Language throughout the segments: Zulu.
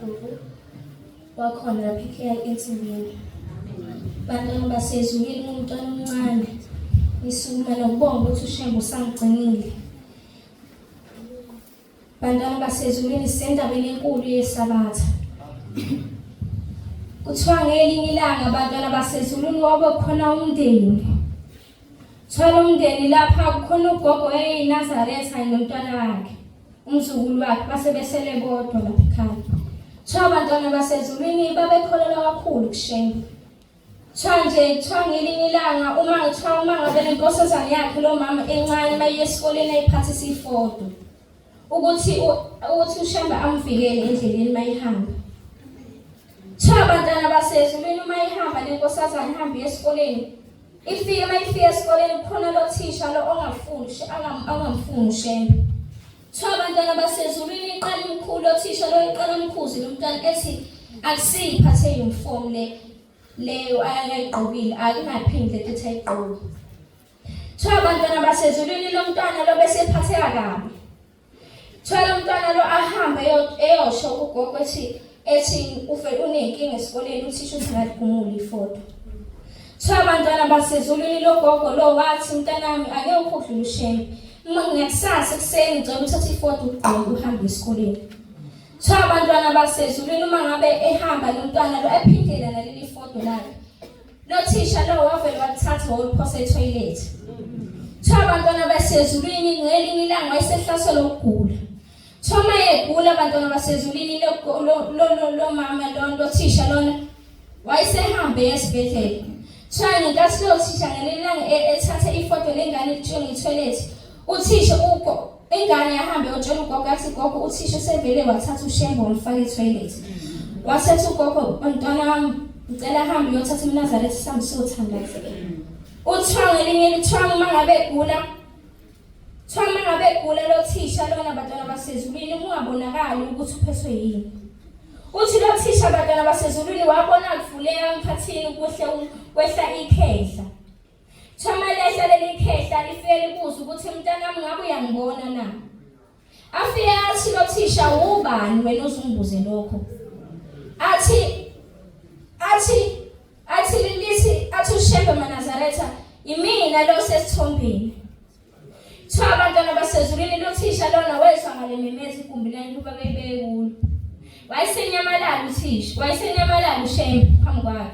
Ndlovu wakhona lapha ekhaya ensimini. Bantwana basezulwini ngumntwana omncane. Ngisukuma nokubonga ukuthi uShembe usangigcinile. Bantwana basezulwini sisendabeni enkulu yeSabatha. Kuthiwa ngelinye ilanga bantwana basezulwini wabe khona umndeni. Kuthiwa lo mndeni lapha kukhona ugogo eyiNazaretha nomntwana wakhe, umzukulu wakhe base besele bodwa lapha ekhaya. Kuthiwa abantwana basezulwini babekholelwa kakhulu kuShembe. Kuthiwa nje kuthiwa ngelinye ilanga uma kuthiwa uma ngabe le nkosazane yakhe lo mama encane mayiye esikoleni ayiphathisa ifodo ukuthi ukuthi uShembe amvikele endleleni mayihamba. Kuthiwa abantwana basezulwini uma ihamba le nkosazane ihambe iye esikoleni ifike uma ifika esikoleni kukhona lo thisha lo ongafuni angamfuni uShembe. Kuthiwa abantwana basezulwini iqala imkhulu othisha lo iqala umkhuzi lo mntwana ethi akusiyiphathe uniform le leyo ayayigqokile akungaphindi lento ethi ayigqoke. Kuthiwa abantwana basezulwini lo mntwana lo bese ephatheka kabi. Kuthiwa lo mntwana lo ahambe eyosho kugogo ethi ethi ufe unenkinga esikoleni uthisha uthi ngaligumula ifoto. Kuthiwa abantwana basezulwini logogo lo wathi mntanami ake ukudlula ushembe. Uma ngiyakusasa ekuseni ngicela uthathe ifoto ugqoke uhambe esikoleni. Kuthiwa abantwana basezulwini uma ngabe ehamba lo mntwana lo ephindela naleli foto lakhe. Lo thisha lo wavele walithatha waliphosa ethoyilethi. Kuthiwa abantwana basezulwini ngelinye ilanga wayesehlaselwa ukugula. Kuthiwa uma egula abantwana basezulwini lo mama lo lo thisha lona wayesehambe esibhedlela. Kuthiwa ngenkathi lo thisha ngelinye ilanga ethathe ifoto lengane litshwe ngethoyilethi, uthisha ugo ingane yahambe yotshela ugogo athi gogo uthisha usevele wathatha ushembe wamfaka ethoyilethi. Wasethi ugogo mntwana wami ngicela ahambe uyothatha umnazaretha sihambe siyothandaza. Uthiwa ngelinye lithiwa uma ngabe egula Kuthiwa uma ngabe egula lo thisha lona bantwana basezulwini kungabonakali ukuthi uphethwe yini. Uthi lo thisha bantwana basezulwini wabona kuvuleka emkhathini kuhle kwehla ikhehla. Kuthiwa uma lehla leli khehla lifike libuze ukuthi mntanami ngabe uyangibona na? Afike athi lo thisha ubani wena uzungibuze lokho. Athi athi athi lithi athi uShembe maNazaretha imina lo sesithombeni. Kuthiwa abantwana basezulwini lothisha lona wezwa ngale memeza igumbi lento babebekulo. Wayesenyamalala uthisha, wayesenyamalala uShembe phambi kwakhe.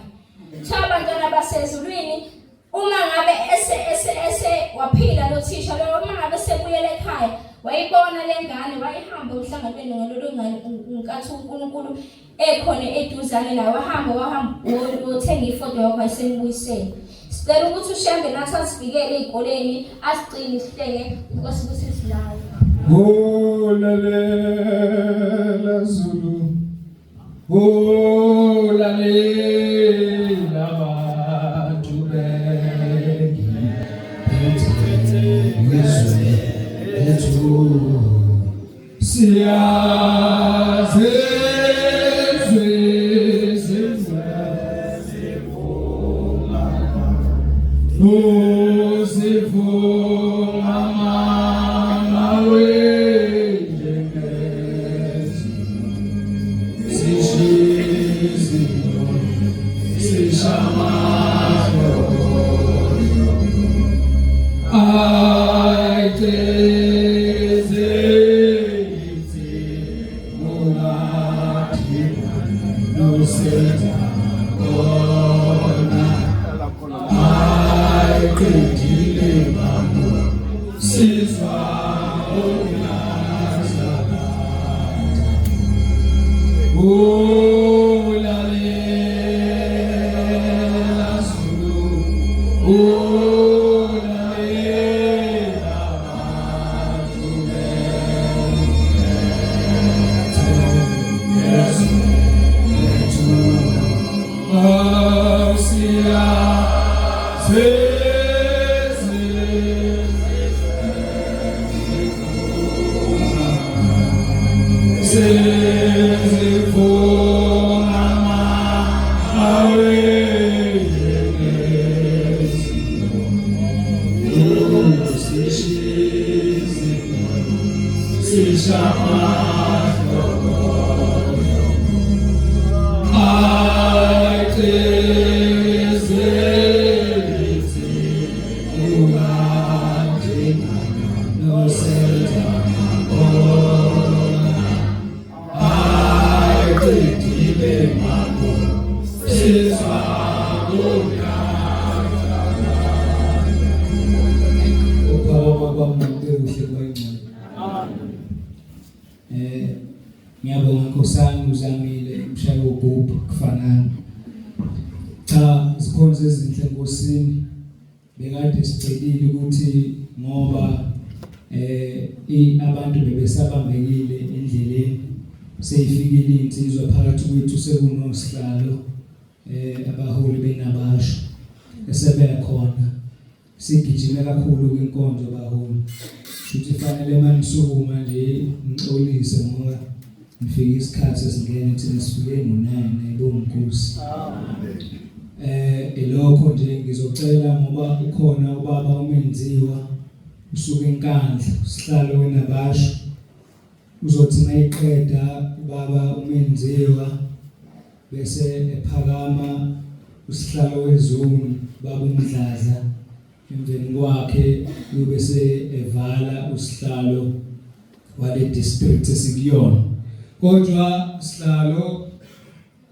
Kuthiwa abantwana basezulwini uma ngabe ese ese ese waphila lo thisha lo uma ngabe sebuyele ekhaya wayibona le ngane wayihamba emhlanganweni ngalolo ngane nkathi uNkulunkulu ekhona eduzane naye wahamba wahamba wothenga ifoto yakho wayesembuyisele sicela ukuthi uShembe nathi asivikele ey'koleni asigcine isihlenge inkosi ukuthi silayo Olalela Zulu Olalela bantu bengiphethe izwe lethu Siyazi Usivuma mama wenjengezi Sishizinto sishamadolo Ulalela Zulu, ulalela bantu bethu, Yesu lethu, Asiya Insizwa Uphakama kwami kuhle kwayingcwele. Ngiyabonga Nkosana uzamile umshayi wogubhu kufanana. Cha zikhonze ezinhle enkosini bekade sicelile ukuthi ngoba abantu bebesabambekile endleleni seyifikile insizwa phakathi kwethu sekunosihlalo abaholi benabasho esebekhona sigijime kakhulu kwinkonzo baholi shuthi fanele manisukuma nje ngixolise ngoba ngifike isikhathi esingene thina sifike ngo-9 ayibonga inkosi. Elokho nje ngizocela ngoba ukhona ubaba uMenziwa usuke eNkandla usihlalo wenabasho uzothi mayiqeda ubaba uMenziwa bese ephakama usihlalo wezone baba uMdladla emveni kwakhe uyobe evala usihlalo wale district esikuyona. Kodwa sihlalo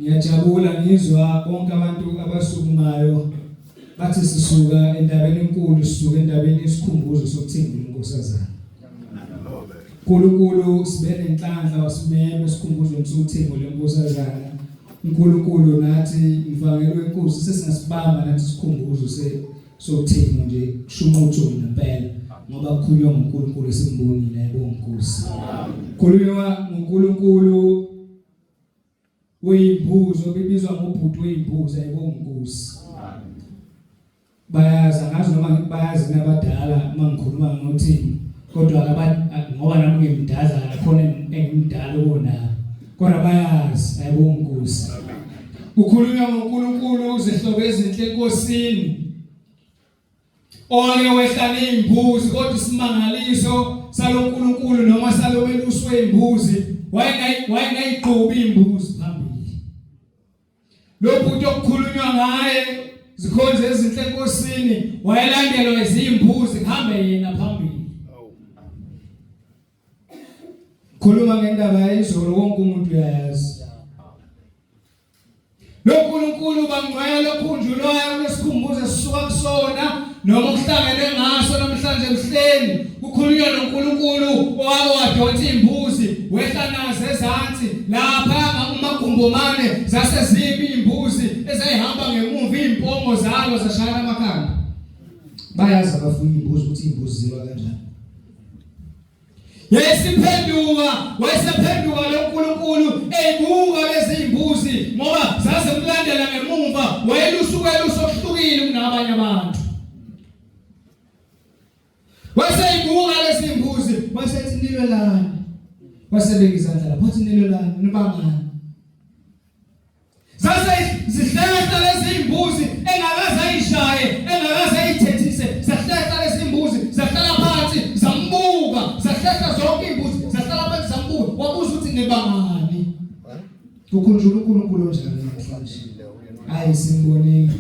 ngiyajabula ngizwa bonke abantu abasukumayo bathi sisuka endabeni enkulu, sisuka endabeni yesikhumbuzo sokuthembula inkosazana. uNkulunkulu sibe nenhlanhla wasimema esikhumbuzweni sothengo lenkosazana. uNkulunkulu nathi mvangeli wenkosi sesingasibamba nathi isikhumbuzo sothengo nje kushunquthu ngempela ngoba kukhulunywa ngoNkulunkulu esimbonile ayibonga inkosi. Khulunywa ngoNkulunkulu weyimbuzi obibizwa ngobhuti weyimbuzi ayibonga inkosi. Bayazi angazi noma bayazi nabadala uma ngikhuluma ngothini kodwa ngoba nami ngimdala khona engimdala kunabo kodwa bayazi ayibonga inkosi. Kukhulunywa ngoNkulunkulu uzihlobo ezinhle enkosini owake wehla nezimbuzi kodwa isimangaliso saloNkulunkulu noma salomelusi wezimbuzi wayengayiqhubi imbuzi phambili. Lo bhuti okukhulunywa ngaye zikhonze ezinhle enkosini wayelandelwa izimbuzi kuhambe yena phambili. Khuluma ngendaba yayizolo wonke umuntu uyayazi. Lo nkulunkulu bangcwele okhunjulwayo kulesikhumbuzo esisuka kusona noma okuhlangene ngaso namhlanje ebuhleni kukhulunywa noNkulunkulu owake wadonsa imbuzi wehla nazo ezansi lapha umagumbomane zase zimbi imbuzi ezayihamba ngemuva impongo zalo zashayana amakhanda. Bayazi abafuyi imbuzi ukuthi imbuzi zilwa kanjani. Yayisiphenduka, wayesephenduka lo nkulunkulu eyibuka lezi imbuzi ngoba zazimlandela ngemumva, wayelusa ukwelusa okuhlukile kunabanye abantu. Waseyibuka lezi imbuzi, wasethi nilwelani? Wasebeka izandla lapho, wathi nilwelani, nibangani? Zase zihlehla lezi imbuzi engakaze ayishaye, engakaze ayithethise, zahlehla lezi imbuzi, zahlala phansi, zambuka, zahlehla zonke imbuzi, zahlala phansi zambuka. Wabuza ukuthi nibangani? Kukhunjula uNkulunkulu onjani namhlanje? Hayi simbonile.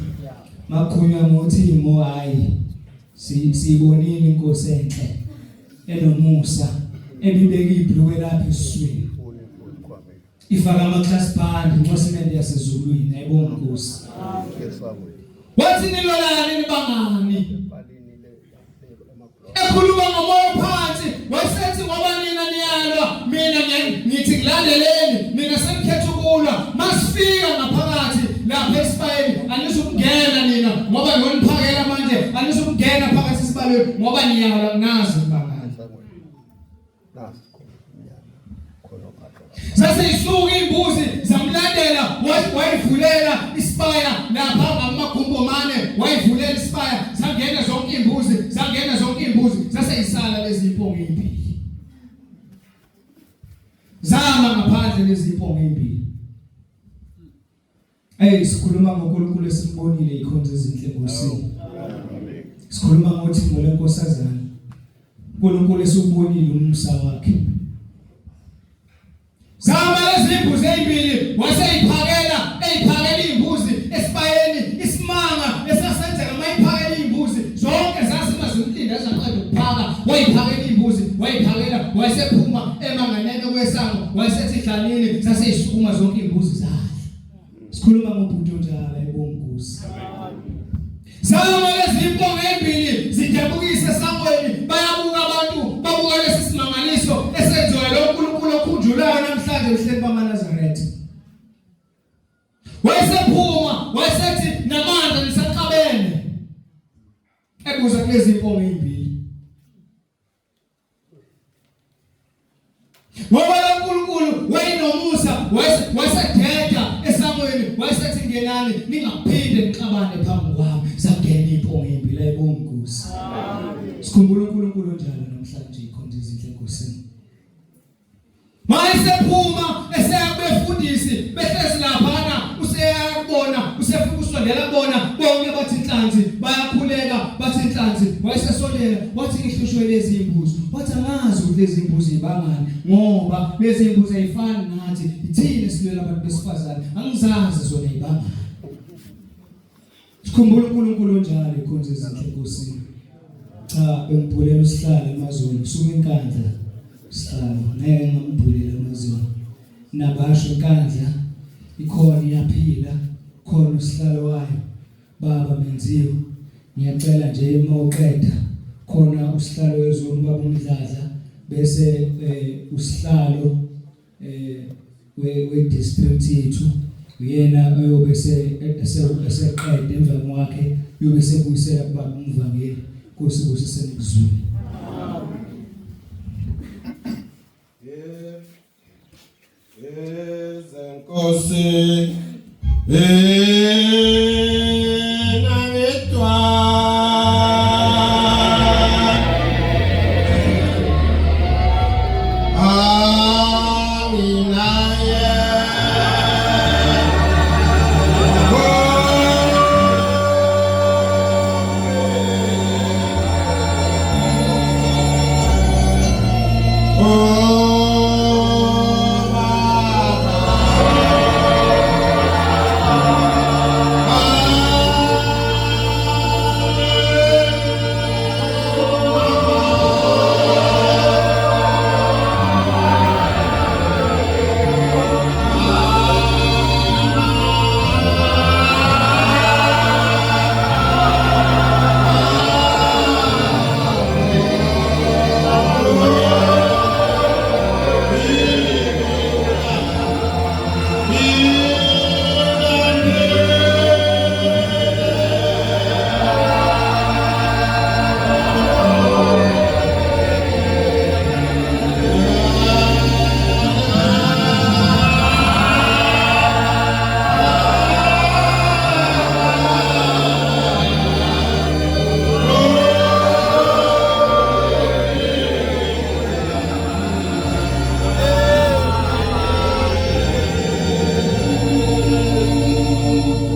Makhunywa ngothimo hayi. Siyibonile inkosi enhle enomusa ebibeka ibhluwe lapha esiswini. Ifaka ama class band incosimende yasezulwini ayibonga inkosi. Wathi nilolani nibangani? Ekhuluma ngomoya phansi wayesethi ngoba nina niyalwa mina ngithi ngilandeleni nina senikhetha ukulwa masifika ngaphakathi lapha esibayeni anizukungena nina ngoba ngoniphakela manje anizukungena phakathi esibalweni ngoba niyalwa nazi nibangani. Saseyisuka imbuzi zamlandela wayivulela isibaya lapha ngamagumbi omane wayivulela isibaya zangena zonke imbuzi zangena zonke imbuzi saseyisala lezi impongo ezimbili zama ngaphandle lezi impongo ezimbili. Hey, sikhuluma ngoNkulunkulu esimbonile ikhonzo ezinhle enkosini. Sikhuluma ngothi ngolenkosazana. uNkulunkulu esiwubonile umusa wakhe. Zama lezi imbuzi ezimbili waseyiphakela eyiphakela imbuzi esibayeni isimanga esasenzeka mayiphakela imbuzi zonke zazima zimlinda zaqeda ukuphaka wayiphakela imbuzi wayiphakela wayesephuma emanganene kwesango wayesethi dlanini saseyisukuma zonke imbuzi zakhe. Sikhuluma ngobhuti onjalo. Nkosi. Zama lezi impongo ezimbili zidabukise esangweni, bayabuka abantu, babuka lesi simangaliso esenziwa lo nkulunkulu okhunjulwayo namhlanje ebuhleni bamaNazaretha. Wayesephuma, wayesethi namandla nisaxabene. Ebuza kulezi impongo ezimbili. Ngoba lo nkulunkulu wayenomusa, wayesededa esangweni, wayesethi ngenani ningaphinde nixabane phambi kwami. Zangena impongo ezimbili ayibonga inkosi. Sikhumbula uNkulunkulu onjalo namhlanje ikhonza izinhle enkosini. Mayesephuma eseya kubefundisi behlezi laphana useyakubona usefuna ukusondela kubona bonke bathi inhlanzi bayakhuleka bathi inhlanzi wayesesondela wathi ngihlushwe lezi imbuzi wathi angazi ukuthi lezi imbuzi ibangani ngoba lezi imbuzi ayifani nathi ithini silwela abantu besifazane angizazi zona ibangani. Sikhumbula uNkulunkulu onjalo ikhonze izinhle enkosini. Cha bengibhulela usihlalo emazulu suka inkandla sihlalo ngeke ngambhulela amazulu. Nabasho inkandla ikhona iyaphila khona usihlalo wayo baba menziwa ngiyacela nje uma uqeda khona usihlalo wezulu baba umdladla bese eh, usihlalo eh we district yethu uyena oyobe eseqede emva kwakhe uyobe sebuyisela kubaba umvangeli. Nkosi busise nikuzwile. Ezenkosi Nangedwa Anginaye Oh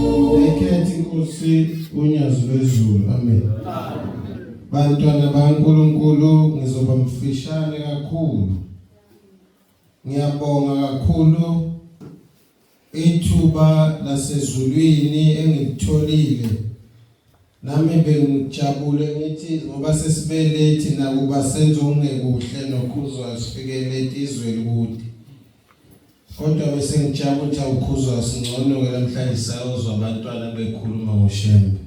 Baba Bekhethi inkosi unyazi lwezulu. Amen. Bantwana baNkulunkulu ngizoba mfishane kakhulu. Ngiyabonga kakhulu ithuba lasezulwini engilitholile. Nami bengijabule ngithi ngoba sesibelethi nakuba senza okungekuhle nokhuzwayo sifike late izwe likude. Kodwa bese ngijabula ukuthi awukhuzwayo singcono-ke namhlanje sayozwa abantwana bekhuluma ngoShembe.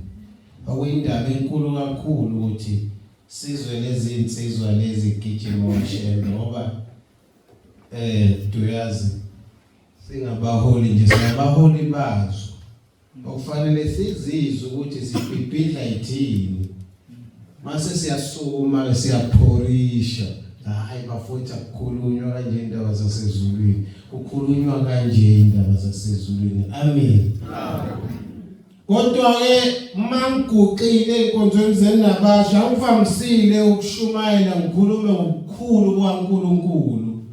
Okuyindaba enkulu kakhulu ukuthi sizwe lezi nsizwa lezi gijima ngoShembe ngoba duyazi singabaholi nje singabaholi bazo. Okufanele sizizwe ukuthi sibhibhidla ithini. Mase siyasukuma ke siyaphorisha. Hayi bafowethu akukhulunywa kanje indaba zasezulwini. Kukhulunywa kanje indaba zasezulwini. Amen. Kodwa ke mangiguqile enkonzweni zenabasha angivamisile ukushumayela ngikhulume ngobukhulu bukaNkulunkulu.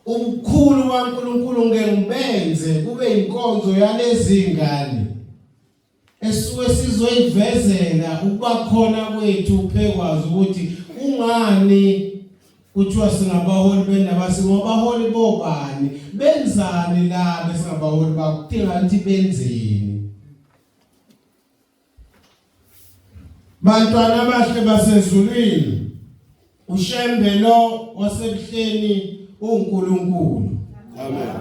Ubukhulu bukaNkulunkulu ngeke ngibenze kube inkonzo yalezi ngane esuke sizoyivezela ukuba khona kwethu phekwazi ukuthi kungani kuthiwa singabaholi bendaba, singabaholi bobani, benzani la besingabaholi bakudinga ukuthi benzeni. Bantwana abahle basezulwini, uShembe lo wasebuhleni uNkulunkulu. Amen.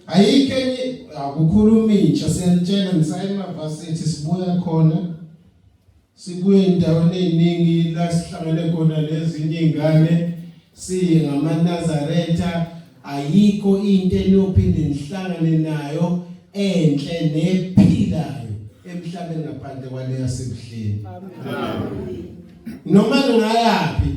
Ayikho enye akukhuluma intsha siyanitshela ngisaya emavasithi sibuya khona sibuye endaweni eziningi la sihlangene khona nezinye izingane singamaNazaretha ayikho into eniyophinde nihlangane nayo enhle nephilayo emhlabeni ngaphandle kwale yasebuhleni amen noma ningayaphi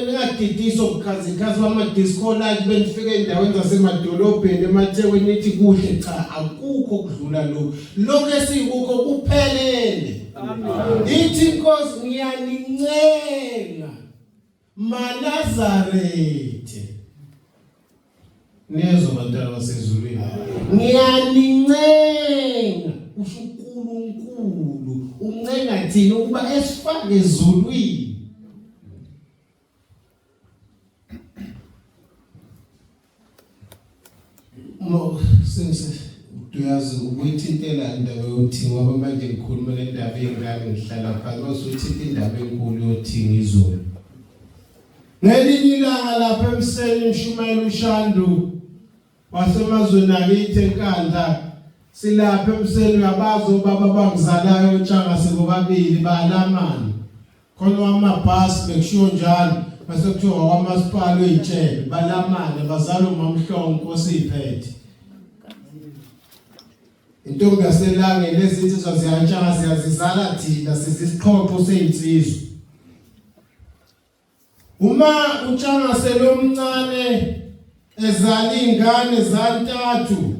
ningadidiswa ubukhazikhazi bama-disco light benifike ey'ndaweni zasemadolobheni emathekwini nithi kuhle cha akukho okudlula lokhu lokhu esikukho kuphelele ithi inkosi ngiyanincenga manazarethe Niyezwa bantwana basezulwini. Ngiyanincenga usho uNkulunkulu uncenga thina ukuba esifake ezulwini. Mo sense uyazi ukuyithintela indaba yothingo ngoba manje ngikhuluma le ndaba yengane ngihlala phansi masuthinta indaba enkulu yothingo izolo. Ngelinye ilanga lapha emseni ngishumayela uShandu wasemazweni akithi eNkandla silapha emseni uyabazi obaba bangizalayo otshanga sebobabili balamani khona wamabhasi bekushiwo njalo bese kuthiwa wakwamasipala uyitshele balamane bazala umamhlongo inkosi iphethe intombi yaselangeni lezi insizwa ziyantshanga siyazizala thina sizisiqhoqho seyinsizwa Uma uTshangase lomncane ezala ingane zantathu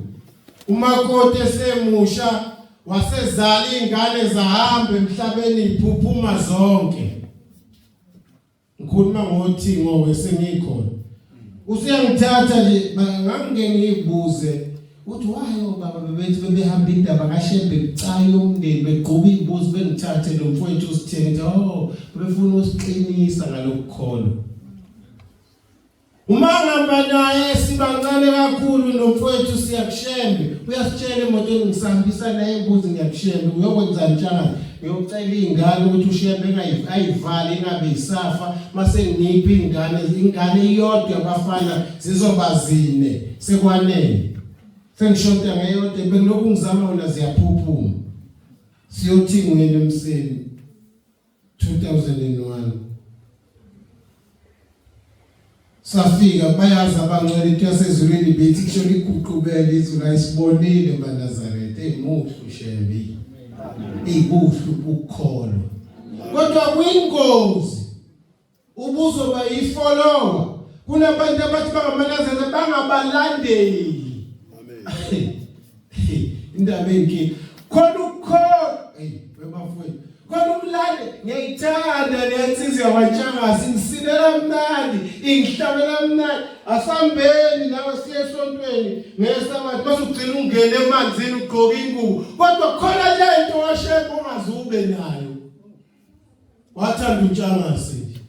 umakoti esemusha wasezala ingane zahamba emhlabeni iphuphuma zonke ngikhuluma ngothingo ke sengikhona usuyangithatha nje ngangike ngiyibuze Uthi why obaba bebethi bebehamba indaba kaShembe bucayi yomndeni begquba iy'mbuzi bengithathe lo mfowethu usithenge ngithi oh bebefuna usiqinisa ngalokukholwa. Uma ngihamba naye sibancane kakhulu nomfowethu siyakushembe uyasitshela emotweni ngisahambisa naye imbuzi ngiyakushembe uyokwenzani ntshakazi ngiyocela iy'ngane ukuthi ushembe ayivale ingabe isafa mase nginiphi ingane ingane iyodwa yabafana zizoba zine sekwanele sengishoda ngeyodwa bengilokhu ngizama wona ziyaphuphuma siyothi ngwena emseni 2001 safika bayazi abangcwele into yasezulwini bethi kusho liguqubele izulu ayisibonile maNazaretha emuhle ushembi ibuhle ukukholwa kodwa kuyingozi ubuzoba yifollower kunabantu abathi bangamanazana bangabalandeli amen indaba enki khona ukukholwa hey webafowethu khona umlande ngiyayithanda le nsizwa yakwaNtshangase ingisinela mnandi ingihlabela mnandi asambeni nawe siye esontweni ngesabatha bese ugcina ungene emanzini ugqoke ingubo kodwa khona lento washembe ongazube nayo Wathanda uNtshangase nje.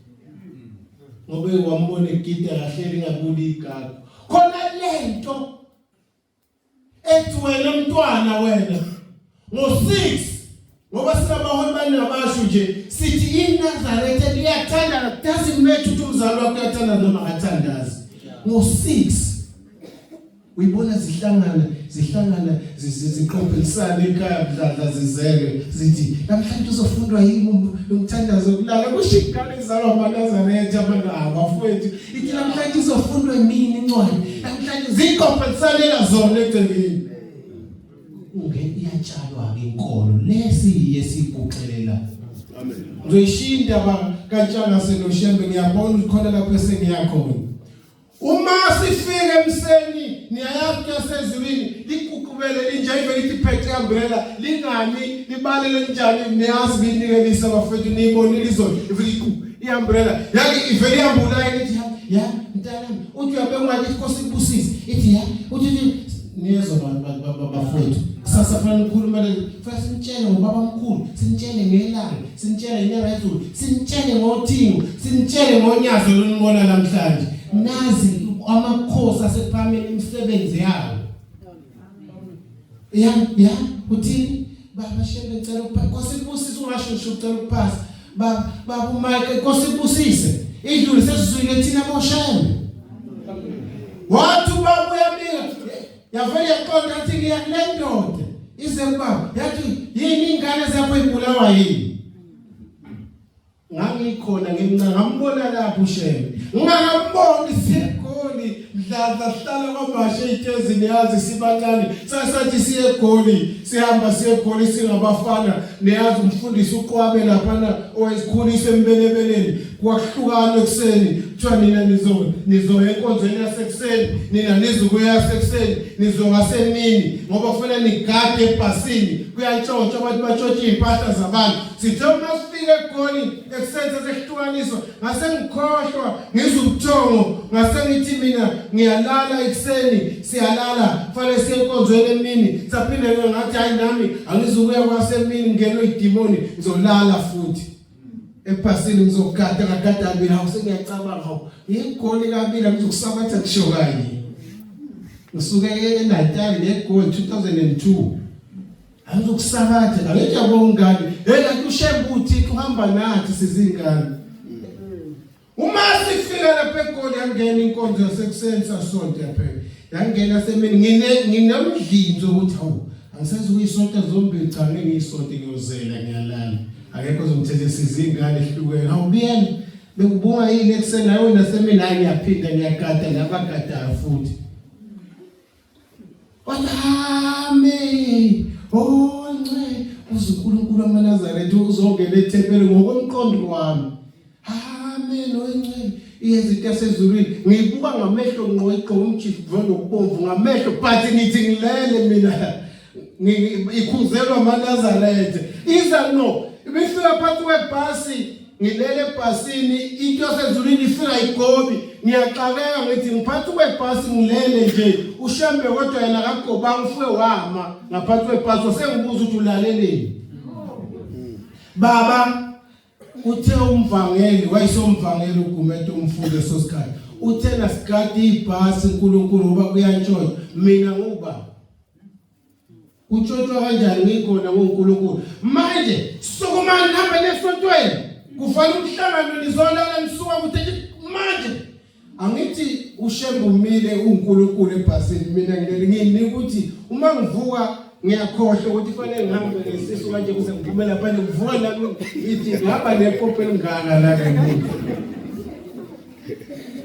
Ngoba wambona egida kahle lingabuli igagu. Khona lento ethi wena mntwana wena ngo-6 ngoba sinabaholi banabasho nje sithi iNazaretha liyathandana doesn't matter ukuthi umzali wakho uyathandaza noma akathandazi ngo-6 Uyibona zihlangana zihlangana ziqophelisana ekhaya mdladla zizele zithi namhlanje uzofundwa yini umthandazo kulala kusho ingane izalwa amaNazaretha abantu abafowethu ithi namhlanje uzofundwa yini incwadi namhlanje ziqophelisanela zona egcekeni ungene iyatshalwa ke inkolo lesi yesiguxelela amen ngizoyishiya indaba kaNtshangase noShembe ngiyabona ukuthi khona lapho esengiyakhona Uma sifika emseni niyayazi ukuthi yasezulwini liguqubele linje ivele ithi phethe umbrella lingani libalele njani niyazi binikelisa bafethu niyibonile izolo ivele iqu i-umbrella yake ivele ihambula ithi ya ya mntanami uthi uyabe ungathi inkosi ikubusise ithi ya uthi niyezwa bafethu kusasa fanele ukhulume le fanele sinitshele ngobaba omkhulu sinitshele ngelanga sinitshele inyanga yezulu sinitshele ngothingo sinitshele ngonyazo lonibona namhlanje nazi amakhosi asekuphameni imisebenzi yawo ya ya uthini baba shembe ngicela ukuphasa Nkosi ibusise ungasho ngisho ucela ukuphasa baba baba uMike Nkosi ibusise idlule sesizwile thina boshembe Wathi ubaba uyabika yavele yaqonda athi ngiya kule ndoda ize kubaba yathi yini ingane zakho ibulawa yini ngangikhona ngimncane ngambona lapho ushembe ngingakamboni siyegoli mdladla sihlala kwamashe ey'tezini yazi sibancane sasathi siye egoli sihamba siye egoli singabafana niyazi umfundisi uqwabe laphana owayezikhulisa embelebeleni kwakuhlukana ekuseni kuthiwa nina nizo nizoya enkonzweni yasekuseni nina nizukuya yasekuseni nizongasemini ngoba kufanele nigade ebhasini kuyantshontshwa abantu batshontsha iy'mpahla zabantu sithe uma sifika egoli ekuseni sesehlukaniswa ngase ngikhohlwa ngizwa ubuthongo ngase ngithi mina ngiyalala ekuseni siyalala fanele siye enkonzweni emini saphinde ngathi hayi nami angizukuya kwasemini ngingenwe idimoni ngizolala futhi ebhasini ngizogada ngagada kabili hawu sengiyacabanga hawu ngigoli kabili angizokusabatha kusho kanye ngisuke eNatal ngegoli 2002 angizokusabatha angithi yabo ngane hey kanti ushembe uThixo uhamba nathi sizingane uma sifika lapha egoli yangena inkonzo yasekuseni sasonto yaphela yangena semini ngine nginomdlinzo ukuthi hawu angisazi ukuyisonta zombili cha ngeke ngiyisonte ngiyozela ngiyalala akekho ozongithethe sizingane ehlukene hawu biyela bekubunga yini ekuseni hayi nasemini hayi ngiyaphinda ngiyagada labagadayo futhi Wathi once uze uNkulunkulu amaNazaretha uzongena ethempelini ngokomqondo wami. Amen oyingcwele iyezinto yasezulwini ngiyibuka ngamehlo ngqo igqoka umjivo nokubomvu ngamehlo but ngithi ngilele mina ikhuzelwa amaNazaretha iza no ibifika phansi kwebhasi ngilele ebhasini into yasezulwini ifika igobi ngiyaxakeka ngithi ngiphansi kwebhasi ngilele nje ushembe kodwa yena akagobanga ufuke wama ngaphansi kwebhasi wasengibuza ukuthi ulaleleni baba uthe umvangeli wayesomvangeli ugumede umfundo leso sikhathi uthe nasigadi ibhasi uNkulunkulu ngoba kuyantshontshwa mina nguba Kutshontshwa kanjani ngikhona ngoNkulunkulu? Manje sukumani hambe nesontweni. Kufanele umhlangano nizolala nisuka kuthi manje angithi uShembe umile uNkulunkulu ebhasini mina ngilele nginika ukuthi uma ngivuka ngiyakhohlwa ukuthi fanele ngihambe ngesisu kanje kuze ngiphume lapha ngivuka nami ngithi ngihamba nepopo elingaka la ngemuva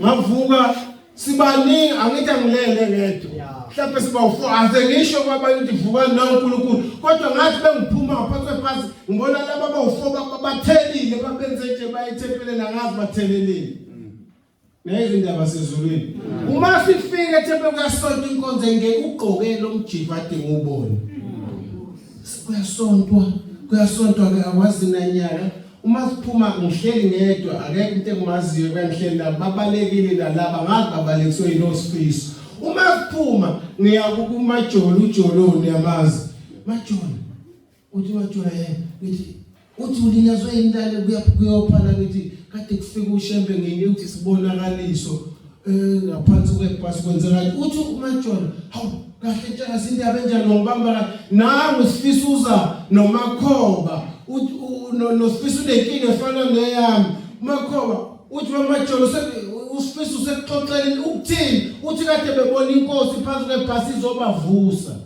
ngavuka sibaningi angithi angilele ngedwa mhlawumbe siba u-four aze ngisho kwabanye ukuthi vukani na uNkulunkulu kodwa ngathi bengiphuma ngaphansi kwebhasi ngibona laba abawu-four bathelile babenze nje bayethempeleni angazi batheleleni nezi indaba sezulwini uma sifika ethempeleni kuyasonta inkonzo engeke ugqoke lo mjiva ade ngiwubone kuyasontwa kuyasontwa ke akwazi nanyaka uma siphuma ngihleli ngedwa akekho umuntu engimaziyo kangihleli nabo babalekile nalaba ngazi babalekiswe yinosifiso uma siphuma ngiya kumajolo ujoloni yamazi majolo uthi majolo yena ngithi uthi ulinyazwe yini lale kuyophana ngithi kade kufika ushembe ngenye uthi sibonakaliso eh ngaphansi kwebhasi kwenzeka uthi uMajola hawu kahle ntshakazi indaba enjani ngibamba kahle nangu sifisa uza nomakhoba uthi nosifisa unenkinga efana neyami umakhoba uthi uMajola usifisa usekuxoxela ukuthini uthi kade bebona inkosi phansi kwebhasi izobavusa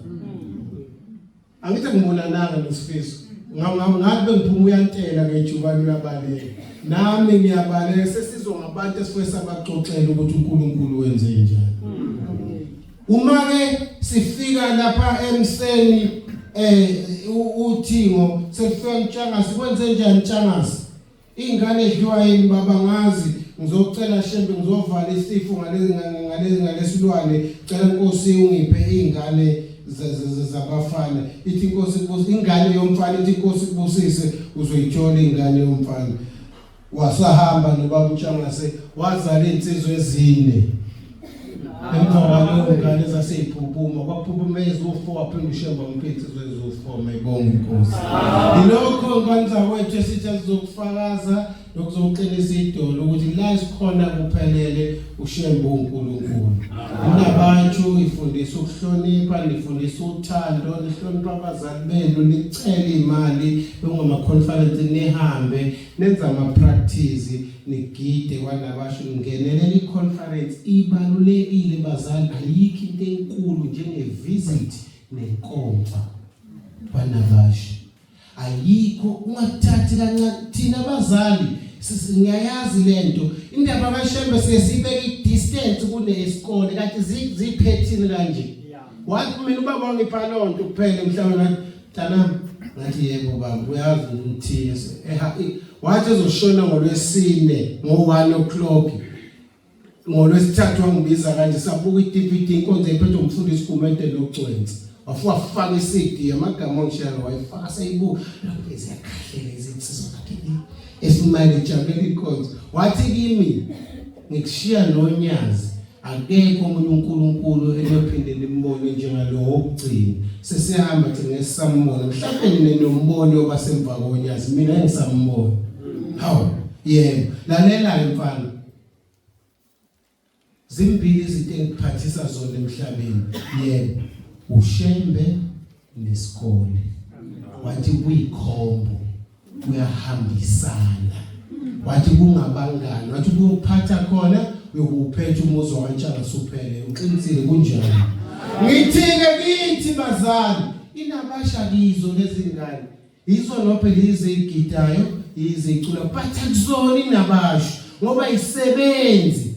Angithi ngibonananga noSifiso. Ngathi bengiphuma uyantela ngejubane uyabaleka. Nami ngiyabaleka sesizwa ngabantu esifike sabaxoxela ukuthi uNkulunkulu wenze njani. Uma ke sifika lapha emseni eh uthingo sekufika uNtshangase kwenze njani Ntshangase? Ingane edliwa yini baba ngazi ngizocela shembe ngizovala isifo ngalezi ngalezi ngalesilwane cela inkosi ungiphe ingane zabafana ithi inkosi kubusi ingane yomfana ithi inkosi kubusise uzoyithola ingane yomfana wasahamba nobaba uTshangase wazala insizwe ezine emva kwaleyo ngane zaseyiphuphuma kwaphuphuma eziwu-four waphinde ushemba wamupha iy'nsizwa eziwu-four mayibonge inkosi yilokho ngane zakwethu esithi sizokufakaza nokuzoqinisa idolo ukuthi la esikhona kuphelele uShembe uNkulunkulu. Kunabantu ifundisa ukuhlonipha, nifundisa uthando, nihlonipha abazali benu, nicele imali bengoma conference nihambe nenza ama practice nigide kwanabasho ningenelele i-conference ibalulekile bazali ayikho into enkulu njenge visit nenkomfa kwanabasho ayikho ungathathi kancane thina abazali ngiyayazi lento indaba kaShembe siye sibeke i-distance kunesikole kanti ziphethini kanje wathi mina ubaba wangipha lonto kuphela mhlawumbe ngathi mntanami ngathi yebo baba uyazi ngithiye wathi ezoshona ngolwesine ngo-1 o'clock ngolwesithathu wangibiza kanje sabuka i-DVD inkonzo ephethwe umfundisi Gumede noGcwensa wafika wafaka i-CD amagama ongishayela wayifaka seyibuka lokho ziyakhahlela izinsizwa zakhe esimanje ijabulela inkonzo wathi kimi ngikushiya nonyazi akekho omunye uNkulunkulu eniyophinde nimbone njengalowo wokugcina sesihamba thina ngesambona mhlawumbe nina nombone obasemva konyazi mina engisambona hawu yebo lalela ke mfana zimbili izinto engiphathisa zona emhlabeni yebo ushembe nesikole wathi kuyikhombo kuyahambisana wathi kungabangani wathi kuyophatha khona uyokuphetha umuzi wakantshanga suphele uqinisile kunjalo ngithike kithi bazali inabasha kizo lezingane yizo nophe lezi igidayo yize icula but akuzona inabasho ngoba isebenzi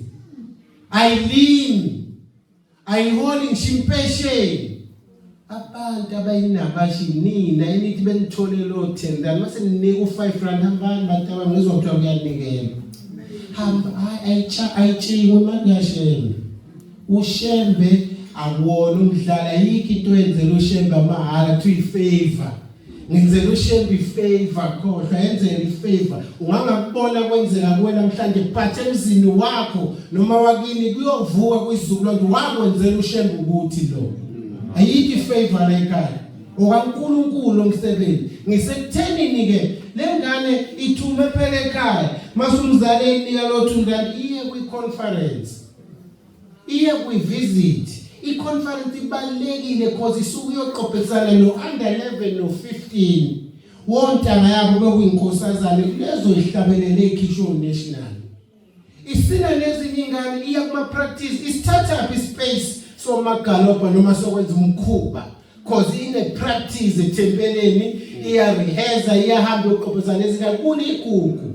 ayilimi ayiholi ngisho impesheni abantu abayinabashi nina enithi benithole lo 10 rand mase ninika u5 rand hambani bantu abami ngizwa kuthiwa kuyanikela hamba ayitsha ayitshiwe imali kashembe ushembe akuwona umdlalo ayikho into eyenzela ushembe amahhala kuthiwa ifavor ngenzela ushembe ifavor khohlwa yenzela ifavor ungangakubona kwenzeka kuwe namhlanje but emzini wakho noma wakini kuyovuka kwisizukulwane wakwenzela ushembe ukuthi lo ayikho ifavor la ekhaya okaNkulunkulu umsebenzi ngisekuthenini ke lengane ithume phela ekhaya masumzali enika lo 2 rand iye kwi conference iye kwi-visit i-conference ibalulekile cause isuke iyoqophisana no-under 11 no-15 wontanga yabo bekuyinkosazane kulezo ihlabelele ikhishwe national isina nezinye ingane iya kuma-practice isithathaphi ispace somagalobha noma sokwenza umkhuba cause ine practice ethempeleni iya rehearsa iyahamba yoqophisana nezingane kuligugu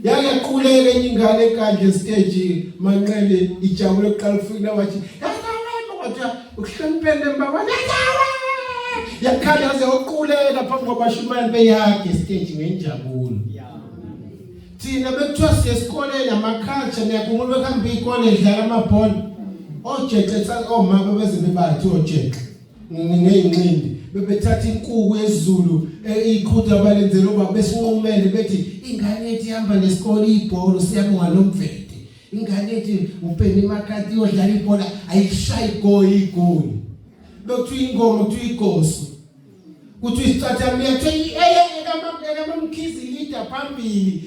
yake yaquleka enye ingane ekandle stage manqele ijabule kuqala ukufika nawathi kodwa ukuhlonipheni mbaba yakhala yaze yoquleka phambi kwabashumayeli beyakhe stage ngenjabulo thina bekuthiwa siye esikoleni ama-culture niyakhumbula bekuhamba iy'kole idlala amabhola ojeqe omama beze bebathi ojeqe ngeyinqindi bebethatha inkuku yesiZulu e, iqhude abalenzela uba besinqumele bethi ingane yethu ihamba nesikole ibhola siyabonga nomvete ingane yethu uPenny McCarthy iyodlala ibhola ayishayi goyi igoli bekuthiwa ingoma kuthiwa igoso kuthiwa isicathamiya kuthiwa ekamamkhizi leader phambili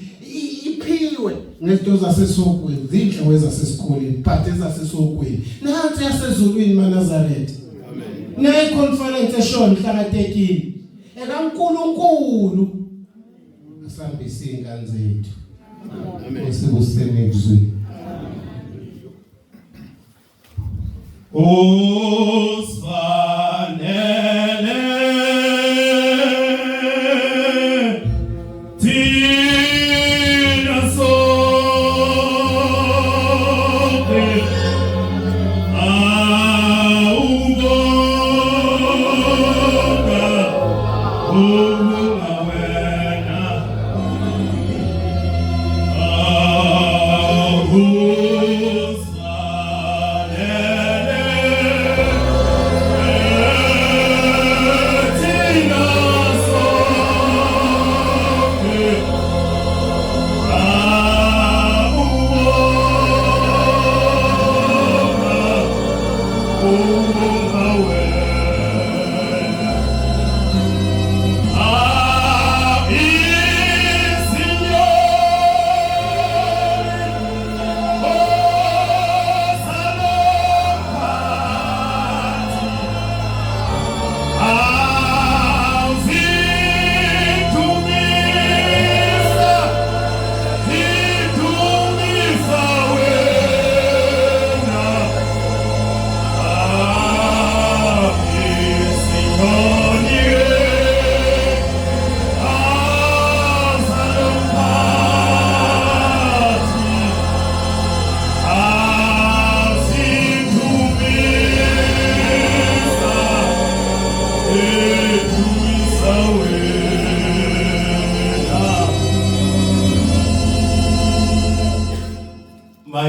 iphiwe ngezinto zasesokweni zinhle ezasesikoleni but ezasesokweni nansi yasezulwini maNazaretha amen nayi conference eshoyo mhla ka-13 ekaNkuluNkulu asihambise izingane zethu amen osibusene kuzwini Usifanele thina sonke awubonga ubunga wena awusifanele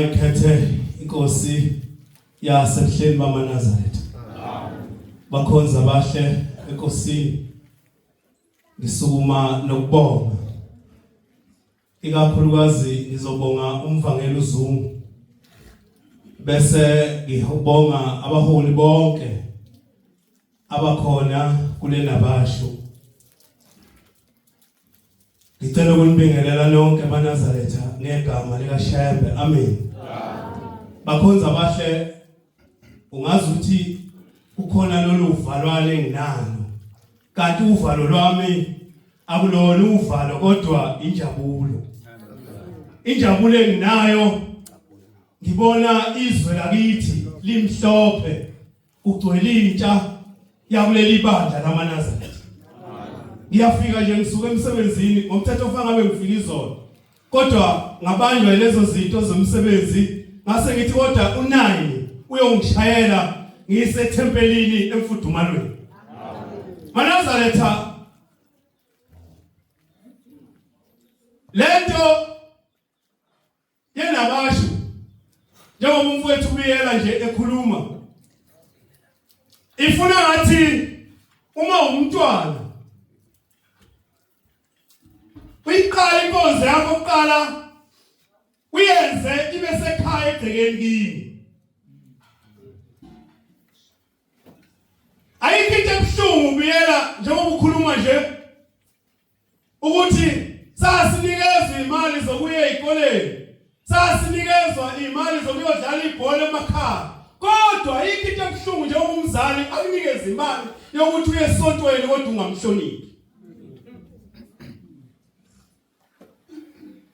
Mayikhethe inkosi yasebuhleni bamaNazaretha. Bakhonza abahle enkosini. Ngisukuma nokubonga. Ikakhulukazi ngizobonga umvangeli uZungu. Bese ngibonga abaholi bonke abakhona kulenabasho. Ngicela ukunibingelela nonke banazaretha ngegama likaShembe. Amen. Bakhonza abahle ungazi ukuthi kukhona lolu valwane enginalo. Kanti uvalo lwami akulona uvalo kodwa injabulo. Injabulo enginayo ngibona izwe lakithi limhlophe kugcwele intsha yakuleli bandla lamaNazaretha. Ngiyafika nje ngisuka emsebenzini ngomthetho ofana ngabe ngifika izolo. Kodwa ngabanjwa lezo zinto zomsebenzi ngase ngithi kodwa u9 uyongishayela ngisethempelini emfudumalweni. Manazaretha lento Yena basho njengoba umfowethu ubiyela nje ekhuluma ifuna ngathi uma umntwana uyiqala inkonzo yakho kuqala uyenze ibe sekhaya egcekeni kini ayikho into ebuhlungu biyela njengoba ukhuluma nje ukuthi sasinikezwa imali zokuya ezikoleni sasinikezwa imali zokuyodlala ibhola emakhaya kodwa ayikho into ebuhlungu njengoba umzali akunikeza imali yokuthi uye esontweni kodwa ungamhloniphi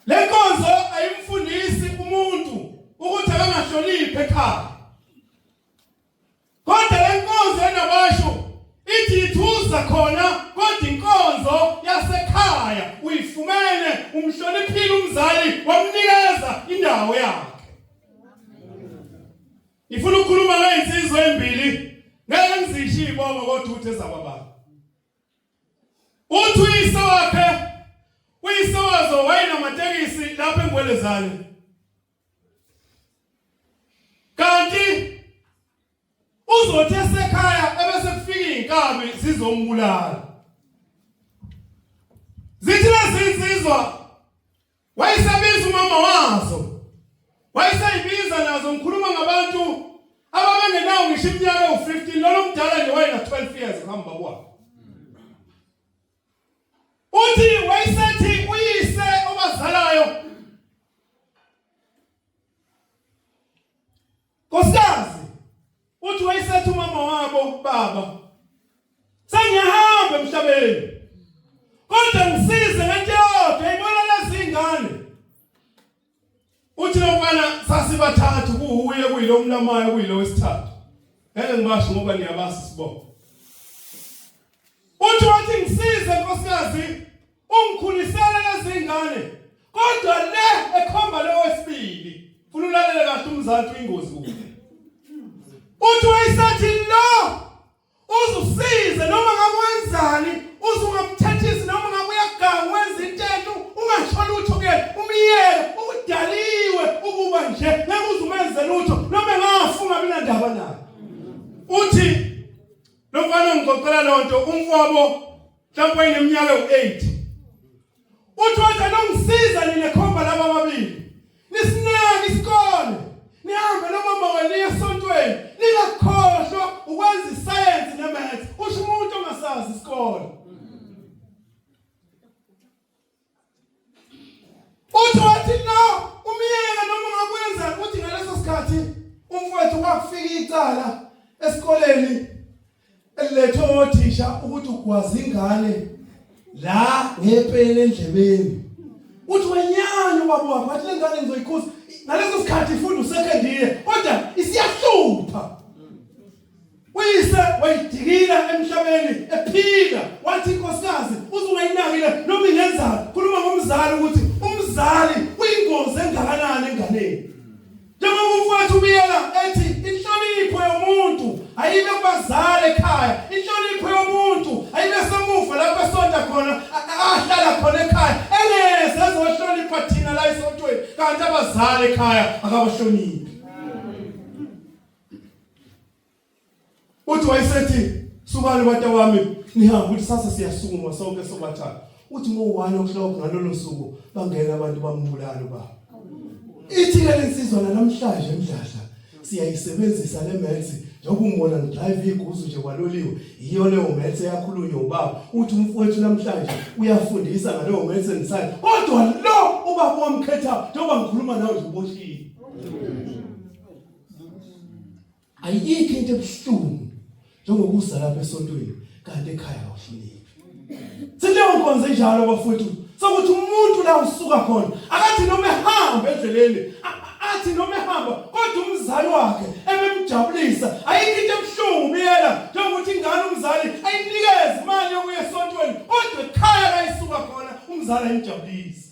Le nkonzo ayimfundisi umuntu ukuthi akangahloniphi ekhaya Kodwa le nkonzo enabasho ithi ithuza khona kodwa inkonzo yasekhaya uyifumene umhloniphile umzali wamnikeza indawo yakhe. Ngifuna ukukhuluma ngey'nsizwa embili ngeke ngizisho iy'bongo kodwa ukuthi ezakwabani. Uthi uyise wakhe uyise wazo wayenamatekisi lapha eNgwelezane. Kanti uzothi esekhaya ebese kufika izinkabi zizombulala. Zithi lezi insizwa wayesebiza umama wazo. Wayeseyibiza nazo ngikhuluma ngabantu ababengenawo ngisho iminyaka ewu-15 lona omdala nje wayena 12 years kuhamba kwakhe. Uthi wayesethi uyise obazalayo Nkosikazi uthi wayesethi umama wabo baba sengiyahamba emhlabeni kodwa ngisize ngento eyodwa ibona lezi ngane uthi lo mfana sasibathathu kuhuye kuyilo mlamayo kuyilo wesithathu ngeke ngibasho ngoba niyabasi sibonga Uthi wathi ngisize nkosikazi ungikhulisele lezingane kodwa le ekhomba lo wesibili funa ulalele kahle umzali uyingozi kuwe. Uthi wayesathi lo uzusize noma ngakwenzani uzungamthethisi noma ngabe uyaganga wenza into enhle ungasho lutho kuyena umyeke ukudaliwe ukuba nje ngeke uzumenze lutho noma engafunga mina ndaba naye uthi Lo mfana ongixoxela loo nto umfowabo mhlawumbe wayeneminyaka ewu-8. Uthi wathi anongisiza nina khomba laba ababili. Nisinake isikole. Nihambe nomama wenu niye esontweni. Ningakhohlwa ukwenza isayensi nemaths. Usho umuntu ongasazi isikole. Uthi wathi no umyeke noma ungakwenza uthi ngaleso sikhathi umfowethu kwakufika icala esikoleni elilethwe othisha ukuthi ugwaza ingane la ngepeni endlebeni uthi wenyanya ubaba wakho wathi le ngane ngizoyikhuza ngaleso sikhathi ifunda usecond year kodwa isiyahlupha Uyise wayidikila emhlabeni ephila wathi inkosikazi uzungayinakile noma ingenzani khuluma ngomzali ukuthi umzali uyingozi engakanani enganeni njengoba umfowethu ubiyela ethi inhlonipho yomuntu ayibe kubazali ekhaya inhlonipho yomuntu ayibe semuva lapho esonta khona ahlala khona ekhaya engeze ezohlonipha thina la esontweni kanti abazali abazali ekhaya akabahloniphi. Uthi wayesethi sukani bantu wami nihambe uthi sase siyasukuma sonke sobathathu. Uthi ngo-1 o'clock ngalolo suku bangena abantu bambulala ubaba. Ithi ke lensizwa namhlanje emdladla siyayisebenzisa le maths njengoba ungibona ngidrive iguzu nje kwaloliwe yiyo leyo maths eyakhulunywa ubaba uthi umfowethu namhlanje uyafundisa ngaleyo maths and science kodwa lo ubaba wamkhetha njengoba ngikhuluma nawe nje uboshiwe Ayikho into ebuhlungu njengokuza lapha esontweni kanti ekhaya awuhloniphi. Sileyo nkonzo enjalo bafowethu sokuthi umuntu la usuka khona akathi noma ehamba endleleni athi noma ehamba kodwa umzali wakhe ebemjabulisa ayikho into ebuhlungu biyela njengokuthi ingane umzali ayinikeze imali yokuya esontweni kodwa ekhaya la isuka khona umzali ayimjabulisi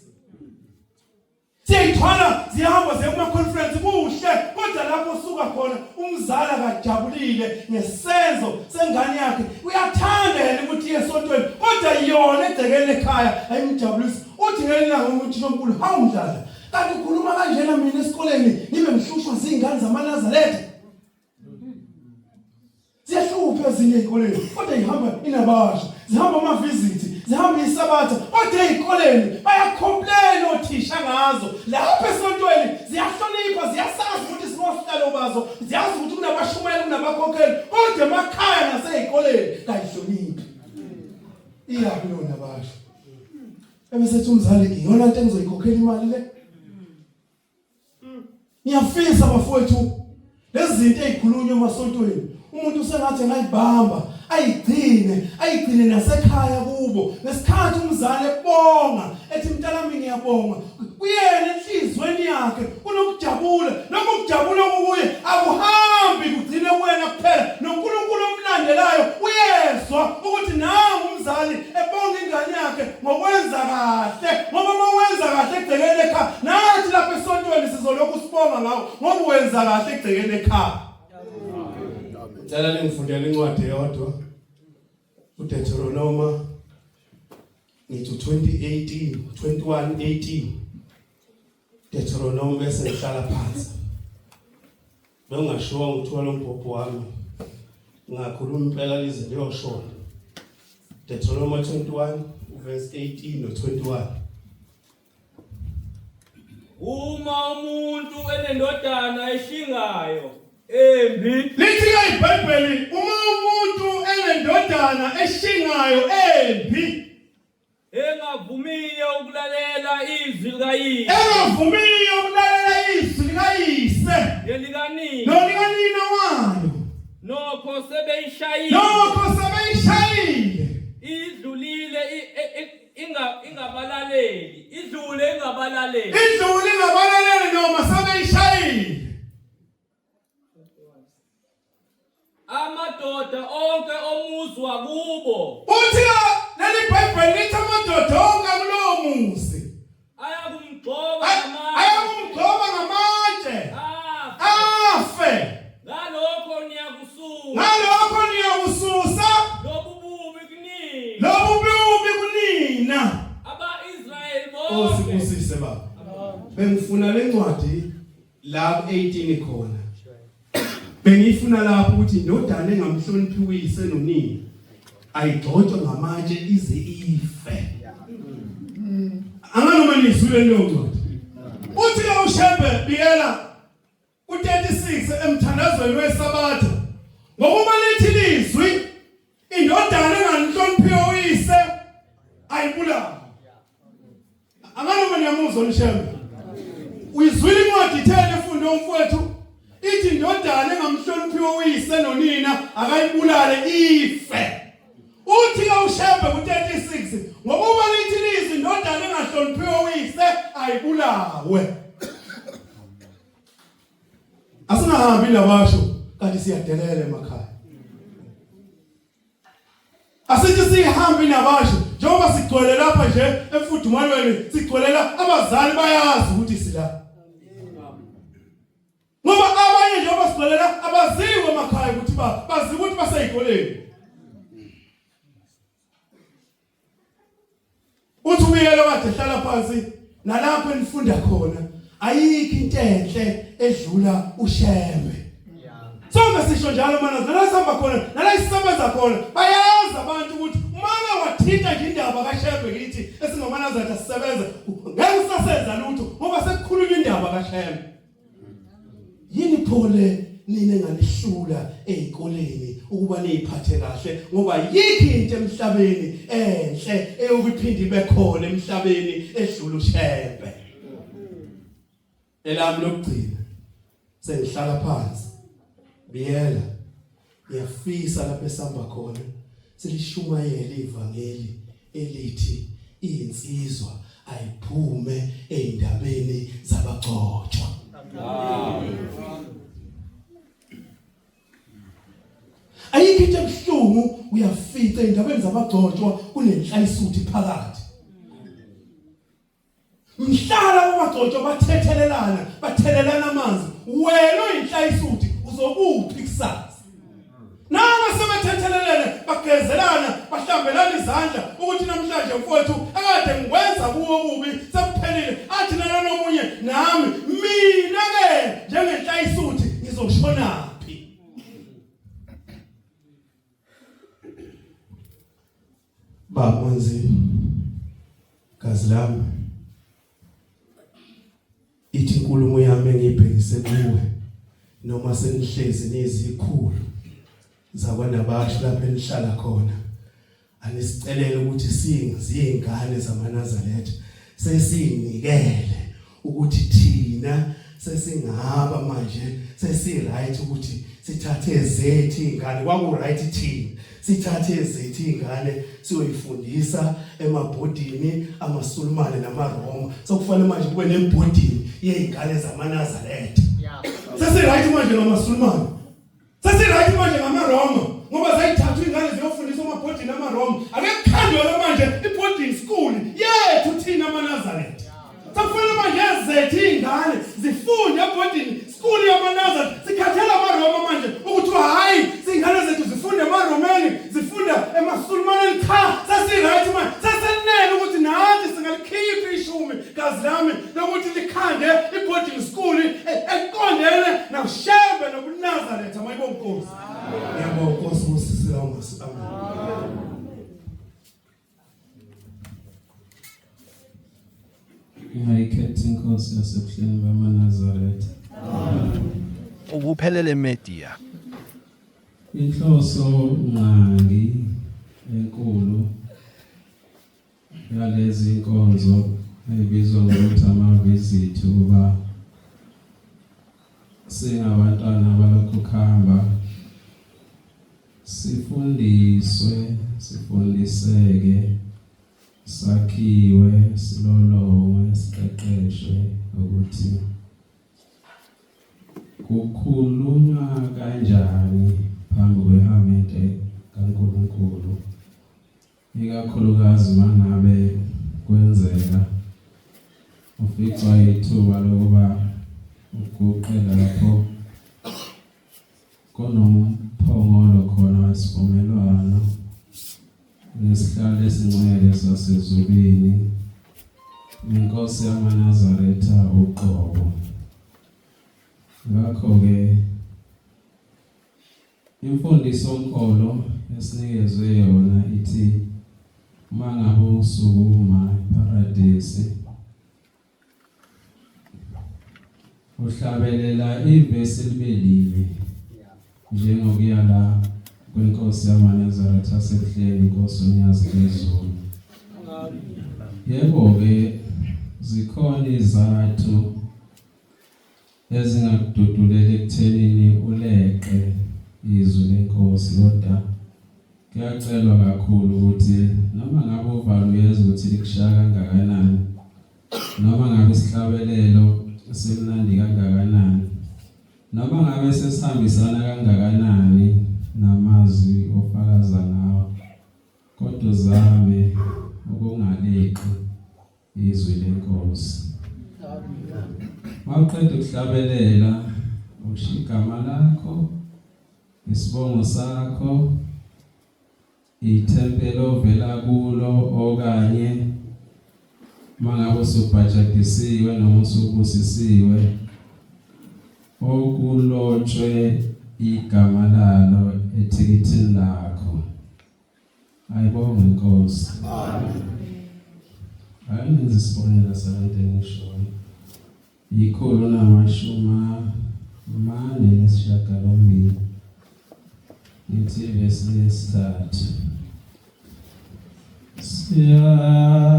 Siyayithwala ziyahamba ziye kuma-conference kuhle kodwa lapho usuka khona umzali akajabulile ngesenzo sengane yakhe uyathanda yena ukuthi iye esontweni kodwa yona egcekeni lekhaya ayimjabulisi uthi ngelinye ilanga umuntu omkhulu hawu mdladla kanti ukhuluma kanjena mina esikoleni ngibe ngihlushwa zingane zamanazaretha Ziyahlupha ezinye ezikoleni kodwa ihamba inabasha, zihamba ama-visit, zihamba isabatha kodwa ezikoleni bayacomplain othisha ngazo. Lapha esontweni ziyahlonipha, ziyasazi ukuthi sinosihlalo bazo, ziyazi ukuthi kunabashumayeli, kunabakhokheli kodwa emakhaya nasezikoleni kayihloniphi. Iyaphi lona basha? Ebesethi umzali iyona nto engizoyikhokhela imali le. Ngiyafisa bafowethu lezi zinto ezikhulunywa emasontweni umuntu usengathi engayibamba ayigcine ayigcine nasekhaya kubo ngesikhathi umzali ebonga ethi mntanami ngiyabonga kuyena enhlizweni yakhe kunokujabula lokho kujabula kukuye akuhambi kugcine kuwena kuphela noNkulunkulu omlandelayo uyezwa ukuthi nangu umzali ebonga ingane yakhe ngokwenza kahle ngoba uma wenza kahle egcekeni ekhaya nathi lapha esontweni sizolokhu sibonga ngawo ngoba wenza kahle egcekeni ekhaya Cela ningifundele incwadi eyodwa uDeuteronoma ngithi 2018 2118 Deuteronomy bese ngihlala phansi Bengingashiwo ngithiwa lo mbhobho wami ngakhuluma impela lize liyoshona. Deuteronomy 21 verse 18 no 21. Uma umuntu enendodana eshingayo embi Lithi ke iBhayibheli uma umuntu enendodana eshingayo embi Engavumiyo ukulalela izwi likayise. Engavumiyo ukulalela izwi likayise. Nelikanina. Nolikanina wayo. Nokho sebeyishayile. Nokho sebeyishayile. Idlulile ingabalaleli. Idlule ingabalaleli. Idlule ingabalaleli noma sebeyishayile. Amadoda onke omuzi wakubo. Uthi leli Bhayibheli lithi amadoda onke kulowo muzi ayakumgxoba ngamatshe. Ayakumgxoba ngamatshe. Afe. Ngalokho niyakususa. Ngalokho niyakususa. Lobu bubi kunina. Lobu bubi kunina. Aba-Israyeli bonke. Osibusise baba. Bengifuna lencwadi la ku-18 khona bengifuna lapho ukuthi indodana engamhloniphi uyise nonina ayigxotshwe ngamatshe ize ife anganoma nizwile leyo ncwadi uthi ke uShembe biyela ku-36 emthandazweni wesabatha ngokuba lithi lizwi Indodana enganhloniphiyo uyise ayibulawa. Anganoma niyamuzwa uNshembe. Uyizwile incwadi itheni efunde umfowethu ithi indodana engamhloniphiyo uyise nonina akayibulale ife. Uthi ke uShembe ku-36 ngokuba lithi lizwi indodana engahloniphiyo uyise ayibulawe. Asingahambi nabasho kanti siyadelela emakhaya. Asithi sihambe nabasho njengoba sigcwele lapha nje emfudumalweni sigcwelela abazali bayazi ukuthi sila. Ngoba abanye njengoba sigcwelela abaziwe emakhaya ukuthi ba bazi ukuthi baseyikoleni. Uthi ubiyele kade hlala phansi nalapho enifunda khona. Ayikho into enhle edlula uShembe. Sonke sisho njalo mana nala sihamba khona nala sisebenza khona bayazi abantu ukuthi uma wathinta nje indaba kaShembe kithi esingamanazaretha sisebenza ngeke usasenza lutho ngoba sekukhulunywa indaba kaShembe. Yini pho le nina enganihlula ezikoleni ukuba niziphathe kahle ngoba yikho into emhlabeni enhle eyokuphinde ibe khona emhlabeni edlula uShembe. Elami lokugcina sengihlala phansi biyela ngiyafisa lapho esihamba khona silishumayele ivangeli elithi insizwa ayiphume ezindabeni zabagcotshwa. Ayikho into ebuhlungu uyafica ezindabeni zabagcotshwa kunenhlayisuthi phakathi. Mhlala abagcotshwa bathethelelana, bathelelana amanzi. Wena oyinhlayisuthi uzokuphi kusasa? Nabo sebethethelelene bagezelana bahlambelana izandla ukuthi namhlanje mfowethu akade ngikwenza kuwo kubi sekuphelile athi nalona omunye nami mina ke njengenhlayisuthi ngizoshonaphi Baba Manzini gazi lami ithi inkulumo yami engiyibhekise kuwe noma senihlezi nizikhulu zakwanabasho lapho enihlala khona anisicelele ukuthi singazingane zamaNazaretha sesinikele ukuthi thina sesingaba manje sesi right ukuthi sithathe ezethu ingane kwaku right thina sithathe ezethu ingane siyoyifundisa emabhodini amaSulumane namaRoma sokufanele manje kube nebhodini yezingane zamaNazaretha sesi right manje ngamaSulumane Sesiright manje ngamaRoma ngoba zayithathwa ingane ziyofundiswa amabhodini amaRoma. Ake kukhandwe manje iboarding school yethu thina amaNazaretha. Sekufanele manje ezethu izingane zifunde eboarding school yamaNazaretha. Sikhathela amaRoma manje ukuthi hayi izingane zethu zifunde emaRomeni, zifunda emaSulumaneni. Cha, sesiright manje. Sesenele ukuthi nathi singalikhipha ishumi gazi lami lokuthi likhande i-boarding school eqondene nakuShembe nobuNazaretha mayibo Nkosi. Ngiyabonga Nkosi busise lawo mazwi. Amen. Ungayikhethi inkosi yasebuhleni bamaNazaretha. Ukuphelele Media. Inhloso ngqangi enkulu yalezi nkonzo ebizwa ngokuthi ama-visit ukuba singabantwana abalokhu kuhamba sifundiswe sifundiseke sakhiwe silolongwe siqeqeshwe ukuthi kukhulunywa kanjani phambi kwehamente kaNkulunkulu Ikakhulukazi mangabe kwenzeka uficwa ithuba lokuba uguqe lapho kunomphongolo khona wesivumelwano nesihlalo esingcwele sasezulwini inkosi yamaNazaretha uqobo. Ngakho-ke Imfundiso-nkolo esinikezwe yona ithi uma ngabe usukuma ePharadesi uhlabelela ivesi libe linye njengokuyala kwenkosi yamaNazaretha asebuhleni inkosi uNyazi lwezulu. Yebo-ke zikhona izathu ezingakududulela ekuthenini uleqe izwi lenkosi kodwa kuyacelwa kakhulu ukuthi noma ngabe uvalo uyezwa ukuthi likushaya kangakanani noma ngabe isihlabelelo simnandi kangakanani noma ngabe sesihambisana kangakanani namazwi ofakaza ngawo kodwa uzame ukungaleqi Izwi lenkosi. Mawuqeda ukuhlabelela usho igama lakho, isibongo sakho, ithempeli ovela kulo okanye Uma ngabe usubhajadisiwe noma usubusisiwe okulotshwe igama lalo ethikithini lakho. Ayibonge inkosi. Amen. Ayenze isibonelo salento engishoyo. 148 ngithi ivesi lesithathu siyazidinga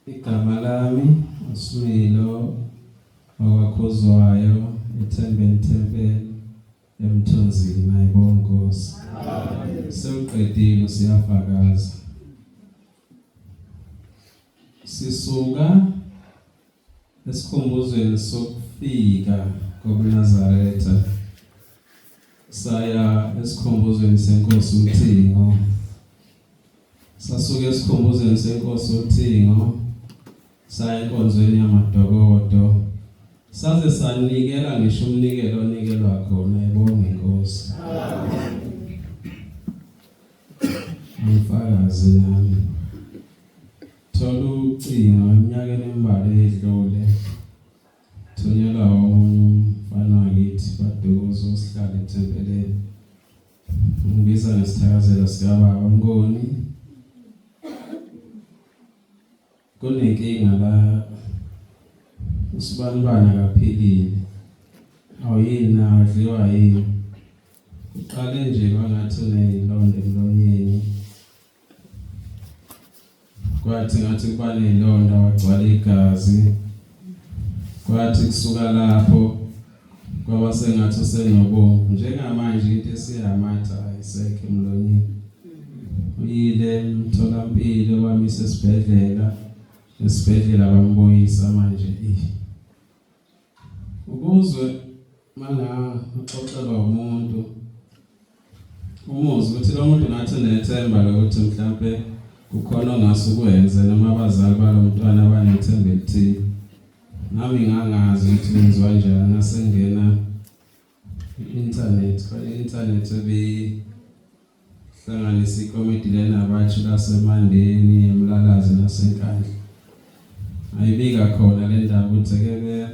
Igama lami uSimilo wakwaKhuzwayo eThembeni Tempel eMthunzini ayibonga Nkosi. Amen. Sewuqedile siyafakaza. Sisuka esikhumbuzweni sokufika kobuNazaretha saya esikhumbuzweni senkosi uThingo sasuka esikhumbuzweni senkosi uThingo saya enkonzweni yamadokodo saze sanikela ngisho umnikelo onikelwa khona ebonge inkosi amen umfakazi nami thola ucingo eminyakeni embalwa edlule thunyelwa omunye umfana wakithi badukuza usihlale ethempeleni ngibiza ngesithakazelo sikababa Mngoni kunenkinga la usibanibani akaphilile awuyini na adliwa yini uqale nje kwangathi uneyilonda emlonyeni kwathi ngathi kuba nezilonda wagcwala igazi kwathi kusuka lapho kwaba sengathi usenobomvu njengamanje into esiyamatha ayisekho emlonyeni uyile emtholampilo wamisa esibhedlela esibhedlela bambuyisa manje eh Ukuzwe manga uxoxelwa umuntu umuzwe ukuthi lo muntu ngathi unethemba lokuthi mhlampe kukhona ongase ukwenze noma abazali balo mntwana banethemba elithile. Nami ngangazi ukuthi kwenziwa njani ngasengena i-internet, khona i-internet ebi Hlanganisa ikomidi lenabatshu laseMandeni, eMlalazi naseNkandla. Ayibika khona le ndaba ukuthi ake be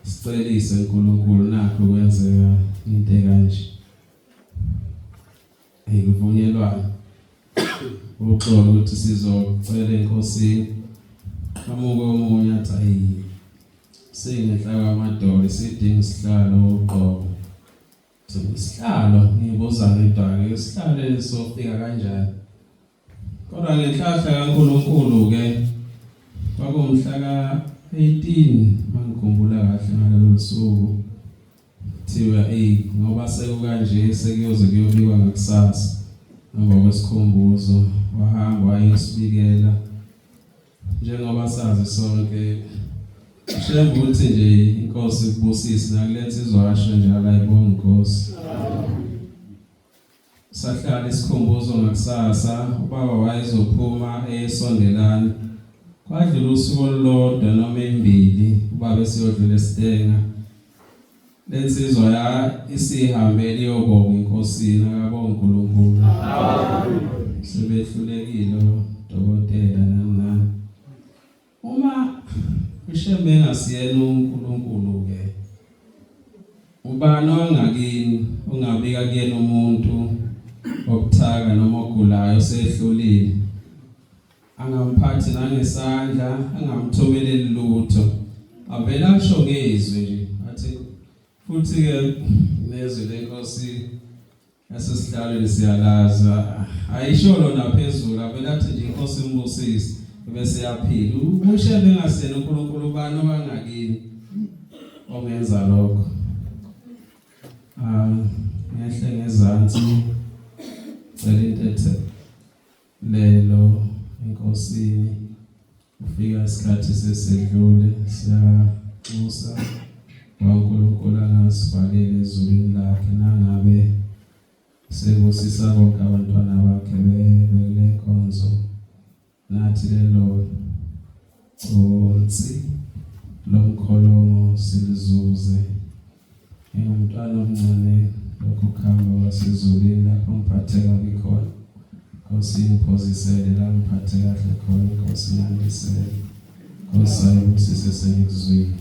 sicelise uNkulunkulu nakho kwenzeka into ekanje. Ayikuvunyelwana. Uxolo ukuthi sizocela enkosini. Qhamuka omunye athi ayi singenhla kwamadolo sidinga isihlalo uqobo. Isihlalo ngibuza ngedwa-ke isihlalo esofika kanjani kodwa ngenhlahla kaNkulunkulu-ke kwakuwumhla ka-18 mangikhumbula kahle ngalolo suku kuthiwa eyi ngoba sekukanje sekuyoze kuyobikwa ngakusasa Emva kwesikhumbuzo wahamba wayosibikela njengoba sazi sonke Shembe uthi nje inkosi ikubusise nakule nsizwa washo njalo ayibonga inkosi. Sahlala isikhumbuzo ngakusasa ubaba wayezophuma eyesondelana. Kwadlula usuku olulodwa noma embili ubaba esiyodlula esitenga. Lensizwa ya isihambele iyobonga inkosini akabonga uNkulunkulu. Sebehlulekile odokotela nani nani. Uma uShembe engasiyena uNkulunkulu ke ubani ongakini ongabika kuyena umuntu obuthaka noma ogulayo osehlulile angamphathi nangesandla angamthumeleli lutho avele asho ngezwi nje athi futhi ke nezwi lenkosi Esesihlalweni siyalaza ayisho lona phezulu avele athi nje inkosi imbusise bese yaphila ushebe engasena uNkulunkulu ubani obangakini ongenza lokho ah ngehle ngezansi cela intethe lelo enkosini Kufika isikhathi sesedlule siyanxusa uNkulunkulu angasifakele ezulwini lakhe nangabe sebusisa bonke abantwana bakhe bekule nkonzo nathi lelo consi lomkholongo silizuze Ngingumntwana omncane lokhu kuhamba kwasezulwini lapho ngiphathe kabi khona. Nkosi ngiphozisele la ngiphathe kahle khona Nkosi ngandisele. Nkosi ayibusise sengikuzwile.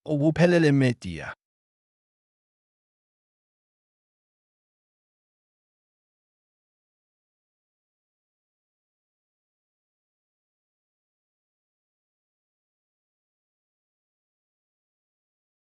Okuphelele Media.